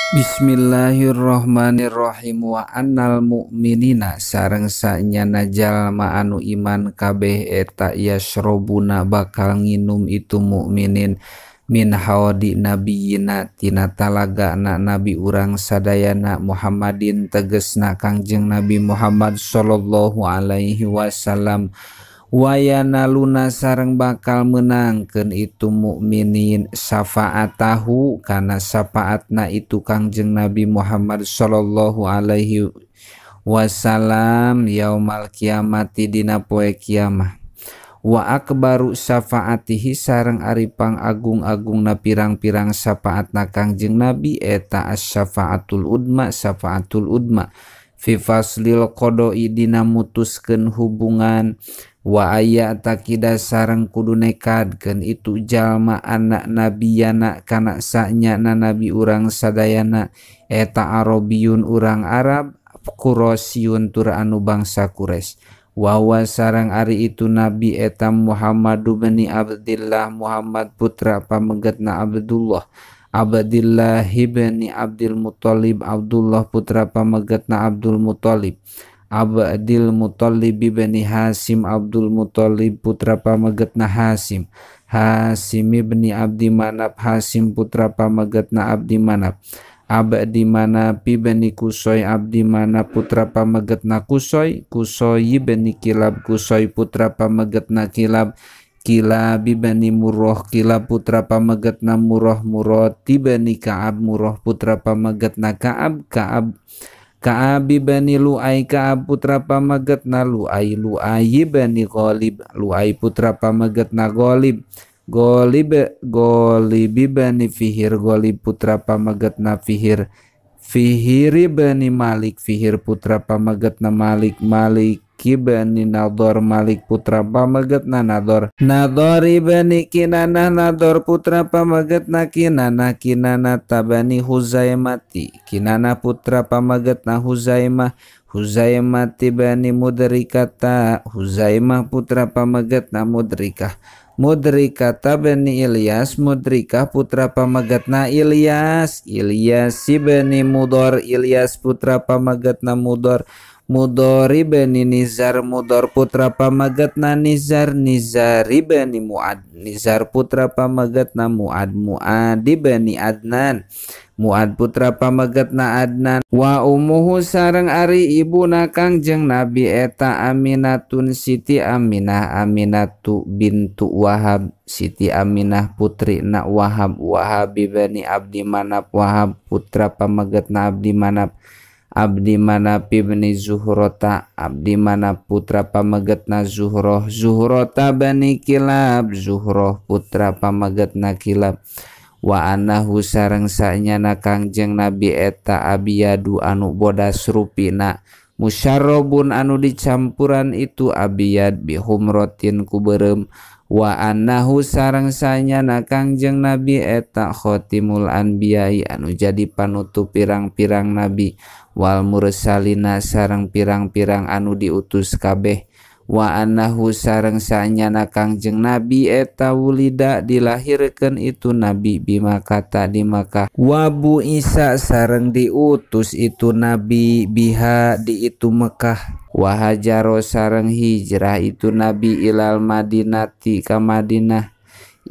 Bismillahirrahmanirrahim. Wa annal mu'minina sareng sanyana jalma anu iman kabeh eta yasrobuna bakal nginum itu mukminin min haudi nabiyina tina talagana nabi urang sadayana Muhammadin tegesna Kangjeng Nabi Muhammad sallallahu alaihi wasallam. Wayana luna sareng bakal menangkeun itu mukminin syafaatahu kana syafaatna itu Kangjeng Nabi Muhammad sallallahu alaihi wasallam yaumal kiamati dina poe kiamah. Wa akbaru syafaatihi sareng ari pangagung-agungna pirang-pirang syafaatna Kangjeng Nabi eta asy-syafaatul udma syafaatul udma fi faslil qada'i dina mutuskeun hubungan. Wa aya takida sareng kudu nekadkeun itu jalma anak nabiyana kana sanyana nabi urang sadayana eta arabiyun urang Arab Qurasyun tur anu bangsa Quraisy. Wa huwa sareng ari itu nabi eta Muhammad bin Abdillah Muhammad putra pamegetna Abdullah Abdillah bin Abdul Muthalib Abdullah putra pamegetna Abdul Muthalib Abdul Muthalib bin Hasim Abdul Muthalib putra pamegetna Hasim Hasim bin Abdi Manaf Hasim putra pamegetna Abdi Manaf Abdi Manaf bin Kusoy Abdi Manaf putra pamegetna Kusoy Kusoy bin Kilab Kusoy putra pamegetna Kilab Kilab bin Murrah Kilab putra pamegetna Murrah Murrah bin Ka'ab Murrah putra pamegetna Ka'ab Ka'ab Ka'ab bin Lu'ay Ka'ab putra pamegetna Lu'ay Lu'ay bin Ghalib Lu'ay putra pamegetna Ghalib Ghalib Ghalib bin Fihir Ghalib putra pamegetna Fihir Fihir bin Malik Fihir putra pamegetna Malik Malik bin Nador Malik putra pamegetna Nador Nador bin Kinanah Nador putra pamegetna Kinanah Kinanah tabani Huzaimati Kinanah putra pamegetna Huzaimah Huzaimati bani Mudrikata Huzaimah putra pamegetna Mudrikah Mudrikata bani Ilyas Mudrikah putra pamegetna Ilyas Ilyas bani Mudor Ilyas putra pamegetna Mudor Mudori bani Nizar Mudor putra pamegetna Nizar Nizari bani Muad Nizar putra pamegetna Muad Muadi bani Adnan Muad putra pamegetna Adnan. Wa umuhu sareng ari ibuna Kangjeng Nabi eta Aminatun Siti Aminah Aminatu bintu Wahab Siti Aminah putrina Wahab Wahab bani Abdi Manaf Wahab putra pamegetna Abdi Manaf Abdi Manaf bin Zuhrota Abdi Manaf putra pamegetna Zuhroh Zuhrota bani Kilab Zuhroh putra pamegetna Kilab. Wa annahu sareng sanyana Kangjeng Nabi eta abiyadu anu bodas rupina musyarrabun anu dicampuran itu abiyad bihumrotin ku beureum. Wa annahu sareng sanyana Kangjeng Nabi eta khotimul anbiya'i anu jadi panutup pirang-pirang nabi wal mursalina sareng pirang-pirang anu diutus kabeh. Wa annahu sareng sanyana Kangjeng Nabi eta wulida dilahirkeun itu nabi bimakata di Makkah. Wa buisa sareng diutus itu nabi biha di itu Mekah. Wa hajaro sareng hijrah itu nabi ilal madinati ka Madinah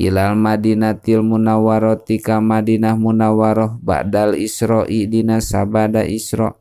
ilal madinatil munawwarati ka Madinah Munawwarah ba'dal Isra'i dina sabada Isra.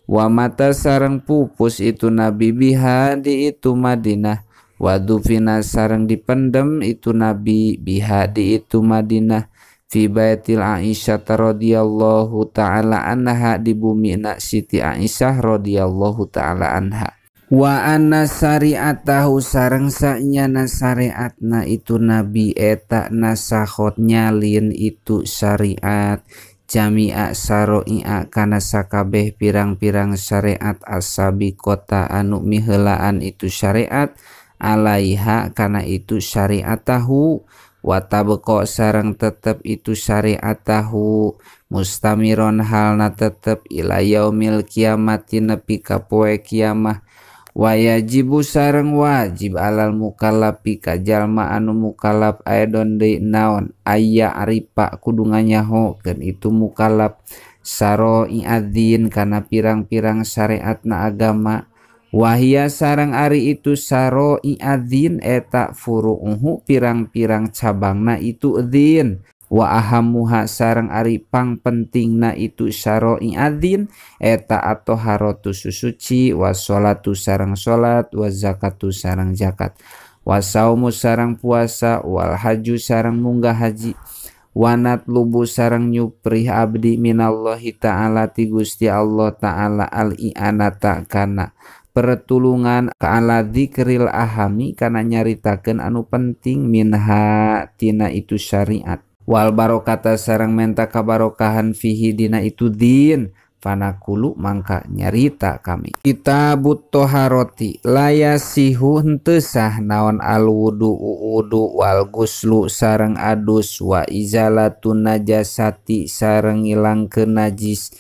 Wa mata sareng pupus itu nabi biha di itu Madinah. Wa dufina sareng dipendem itu nabi biha di itu Madinah fi baitil Aisyah radhiyallahu taala anha di bumi na Siti Aisyah radhiyallahu taala anha. Wa anna syariatahu sareng sanyana syariatna itu nabi eta nasakhot nyalin itu syariat jami'a saroi'a kana sakabeh pirang-pirang syariat asabi kota anu miheulaan itu syariat alaiha kana itu syariatahu wa tabqa sareng tetep itu syariatahu mustamiron halna tetep ila yaumil kiamati nepi ka poe kiamah. Wajibu sareng wajib alal mukallafi ka jalma anu mukallaf aedon deui naon aya aripa kudu nganyahokeun itu mukallaf Saro'iadzin kana pirang-pirang syariatna agama wahia sareng ari itu saro'iadzin eta furu'uhu pirang-pirang cabangna itu dzin wa ahamuha sareng ari pangpentingna itu saro'iadzin eta at-taharatu susuci wa sholatu sareng salat wa zakatu sareng zakat wa saumu sareng puasa wal haju sareng munggah haji wanat lubu sareng nyuprih abdi minallahi ta'ala ti Gusti Allah ta'ala al-i'anata kana pertulungan ka'ala dzikril ahami kana nyaritakeun anu penting minha tina itu syariat wal barokata sareng menta kabarokahan fihi dina itu din fanakulu mangka nyarita kami. Kitabut Toharoti layasihu henteu sah naon alwudu wudu wal guslu sareng adus wa izalatun najasati sareng ngilangkeun najis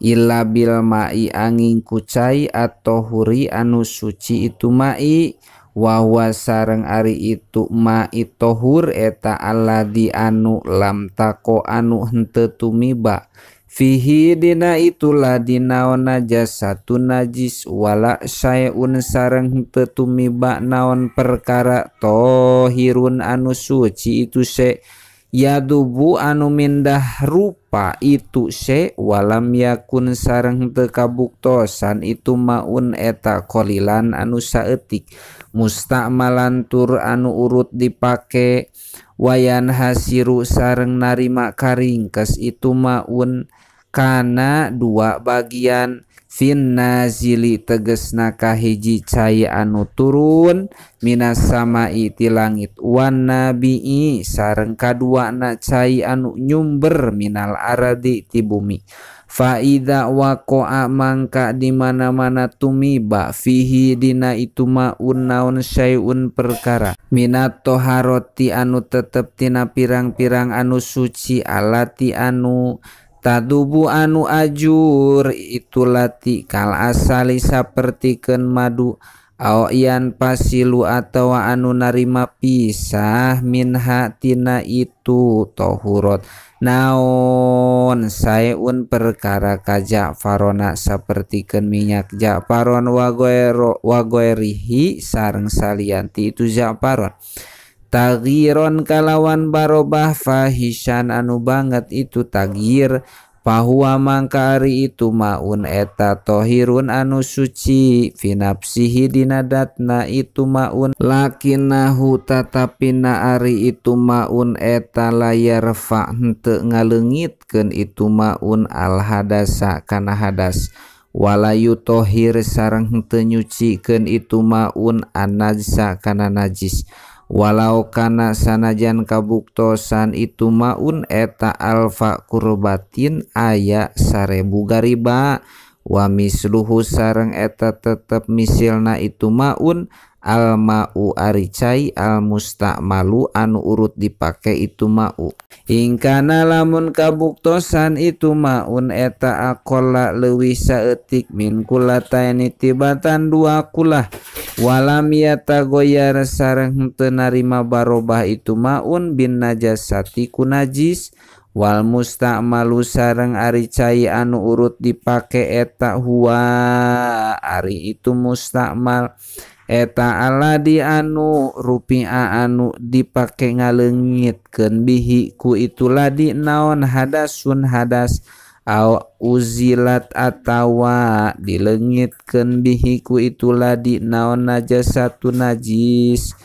illa bil ma'i angin kucai atau huri anu suci itu ma'i wa huwa sareng ari itu ma'i tohur eta alladzi anu lam tako anu henteu tumiba fihi dina itulah dinaon najasatu najis wala syai'un sareng henteu tumiba naon perkara tohirun anu suci itu se yadubu anu mindah rupa itu se walam yakun sareng henteu kabuktosan itu maun eta qalilan anu saeutik musta'malan tur anu urut dipake wayan hasiru sareng narima karingkes itu maun kana dua bagian fin nazili tegesna kahiji cai anu turun minas samai ti langit wan nabii sareng kaduana cai anu nyumber minal ardi ti bumi fa idza waqa'a mangka di mana-mana tumiba fihi dina itu maun naon syai'un perkara minat toharoti anu tetep tina pirang-pirang anu suci alati anu tadubu anu ajur itu lati kal asali sapertikeun madu aw yan pasilu atawa anu narima pisah minha tina itu tohurot naon saeun perkara kajafarona sapertikeun minyak jafaron wagoerihi sareng salianti itu jafaron tagyiron kalawan barobah fahisan anu banget itu tagyir pahuwa mangka ari itu maun eta tohirun anu suci finapsihi dina datna itu maun lakinahu tatapina ari itu maun eta layarfa henteu ngaleungitkeun itu maun al hadasa kana hadas walayu tohir sareng henteu nyucikeun itu maun anajsa kana najis walau kana sanajan kabuktosan itu maun eta alfa kurbatin aya 1000 gariba wa misluhu sareng eta tetep misilna itu maun al ma'u ari cai al musta'malu anu urut dipake itu ma'u ingkana lamun kabuktosan itu maun eta aqalla leuwih saeutik min kulataini tibatan dua kulah walam yatagoyar sareng henteu narima barobah itu maun bin najasati ku najis wal musta'malu sareng ari cai anu urut dipake eta huwa ari itu musta'mal eta aladi anu rupi'a anu dipake ngaleungitkeun bihi ku itu ladi naon hadasun hadas au uzilat atawa dileungitkeun bihi ku itu ladi naon najasatu najis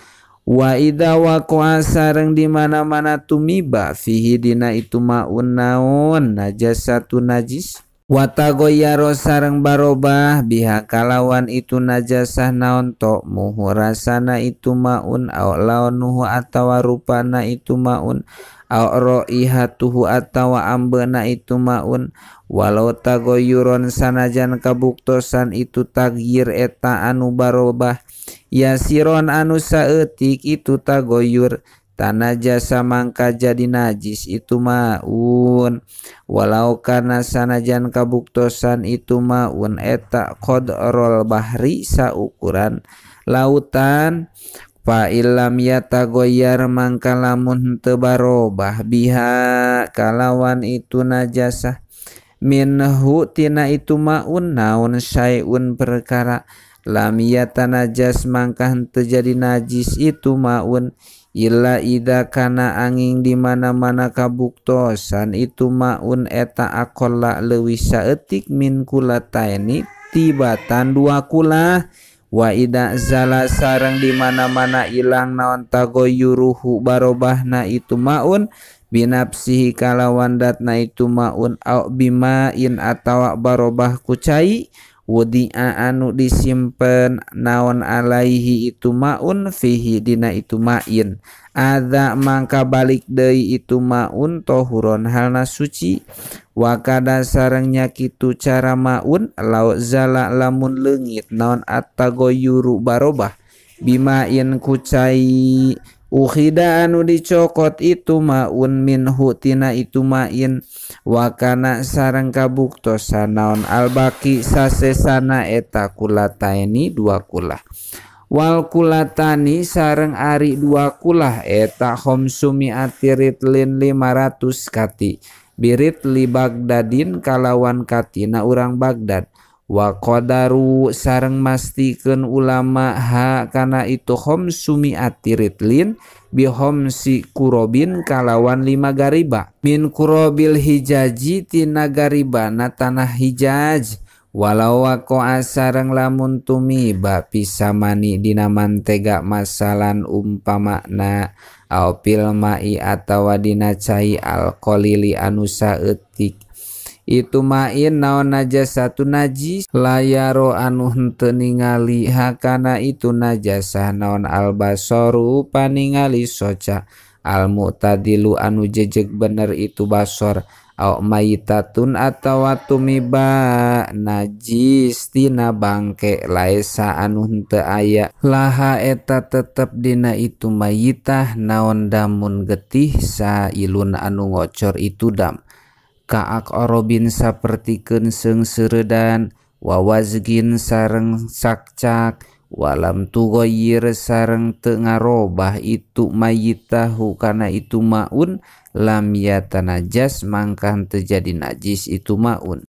wa idza waqa'a sareng di mana-mana tumiba fihi dina itu maun naon najasatu najis watagoyaro sareng barobah biha kalawan itu najasah naon to muhu rasana itu maun aw launuhu atawa rupana itu maun aw roihatuhu atawa ambeuna itu maun walau tagoyuron sanajan kabuktosan itu tagyir eta anu barobah yasiron anu saeutik itu tagoyur tanajasa mangka jadi najis itu maun walau karena sanajan kabuktosan itu maun eta qadrol bahri saukuran lautan fa illam yatagoyar mangka lamun henteu barobah biha kalawan itu najasah minhu tina itu maun naon syai'un perkara lam yatanajas mangka henteu jadi najis itu maun illa idza kana angin di mana-mana kabuktosan itu maun eta aqalla leuwih saeutik min kulataini tibatan dua kulah wa idza zala sareng di mana-mana ilang naon tagoyuruhu barobahna itu maun binapsihi kalawan datna itu maun au bimain atawa barobah ku cai wudi'a anu disimpen naon alaihi itu maun fihi dina itu main adza mangka balik deui itu maun tohuron halna suci wa kada sarengnya kitu cara maun laut zala lamun leungit naon at-tagoyuru barobah bimain ku cai ukhida anu dicokot itu maun minhu tina itu main wakana sareng kabuktosan naon albaki sasesana eta kulataini dua kulah wal kulatani sareng ari dua kulah eta khamsumi'ati ritlin 500 kati birit li Bagdadin kalawan katina urang Bagdad wa qadaru sareng mastikeun ulama ha kana itu khamsumi'ati ritlin bi khamsi kurobin kalawan 5 gariba min kurobil hijaji tina garibana tanah Hijaz walau waqa'a sareng lamun tumiba pisamani dina mantega masalan umpamana au fil ma'i atawa dina cai alqalili anu saeutik itu main naon najasatu najis layaro anu henteu ningali hakana itu najasah naon albasoru paningali soca almu'tadilu anu jejeg bener itu basor au maitatun atawa tumiba najis tina bangke laesa anu henteu aya laha eta tetep dina itu mayitah naon damun getih sailun anu ngocor itu dam kaak orobin sapertikeun seungseureudan wawazgin sareng sakcak walam tughayyir sareng teu ngarobah itu mayitahu kana itu maun lam yatanajas mangka henteu jadi najis itu maun.